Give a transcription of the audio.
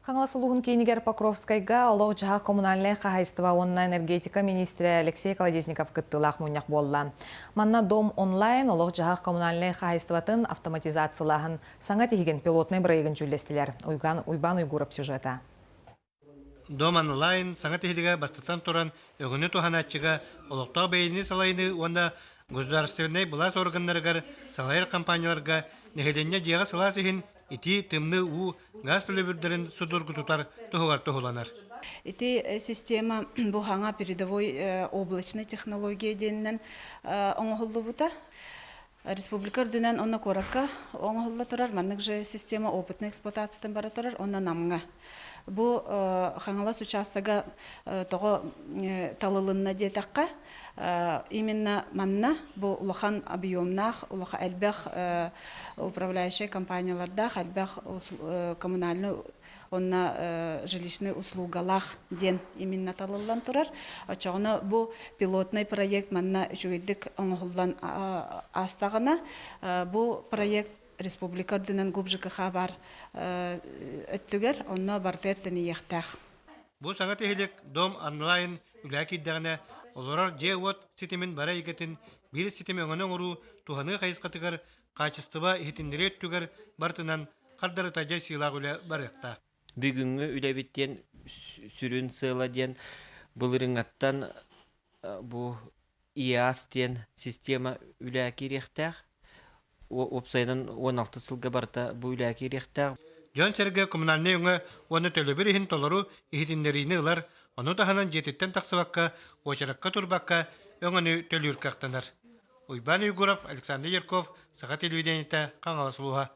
Хаҥалас улууһун киинигэр Покровскайга олох-дьаһах коммунальнай хаһаайыстыба уонна энергетика миниистирэ Алексей Колодезников кыттыылаах мунньах буолла. Манна Дом онлайн олох-дьаһах коммунальнай хаһаайыстыбатын автоматизациялааһын саҥа тиһигин пилотнай бырайыагын дьүүллэстилэр. Уйган Уйбаан Уйгуров сюжета. Дом онлайн саҥа тиһилигэ бастатан туран өҥөнү туһанааччыга олохтоох бэйэни салайыныы уонна государственнай былаас органнарыгар салайар компанияларга нэһилиэнньэ дьиэҕэ сылаас иһин итии, тымныы уу, гаас төлөбүрдэрин судургутутар туһугар туһуланар. Ити система бу хаҥа передовой облачной технология диэнинэн оҥоһуллубута. Республика үрдүнэн онно куоракка оҥоһулла турар маннык же система опытной эксплуатациятын бара турар онно Намҥа. Бу Хаҥалас учаастага тоҕо талылынна диэтэххэ, именно манна бу улахан объемнаах, улахан элбэх управляющай компаниялардаах, элбэх коммунальный уонна жилищный услугалаах диэн именно талыллан турар. Оччоҕуна бу пилотный проект манна үчүгэйдик оҥоһуллан аастаҕына, бу проект республика үрдүнэн ГУП ЖКХ баар өттүгэр онно барыта тэнийиэхтээх. Бу саҥа тиһилик Дом онлайн үлэҕэ киирдэҕинэ, олорор дьиэ-уот ситимин бары эйгэтин биир ситим өҥөнү оҥоруу туһаныы хайысхатыгар хаачыстыба иһитиннэрии өттүгэр барытынан хардарыта дьайсыылаах үлэ барыахтаах. Бүгүҥҥү үлэбит диэн сүрүн сыала диэн былырыҥҥаттан бу ИАС диэн система үлэ киириэхтээх. Уопсайынан 16 сылга барыта бу үлэ киириэхтээх. Дьон-сэргэ коммунальнай өҥө уонна төлөбүр иһин толору иһитиннэриини ылар, ону таһынан дьиэтиттэн тахсыбакка, уочаракка турбакка өҥөнү төлүүр кыахтанар. Уйбаан Уйгуров, Александр Ярков, Саха телевидениетэ, Хаҥалас улууһа.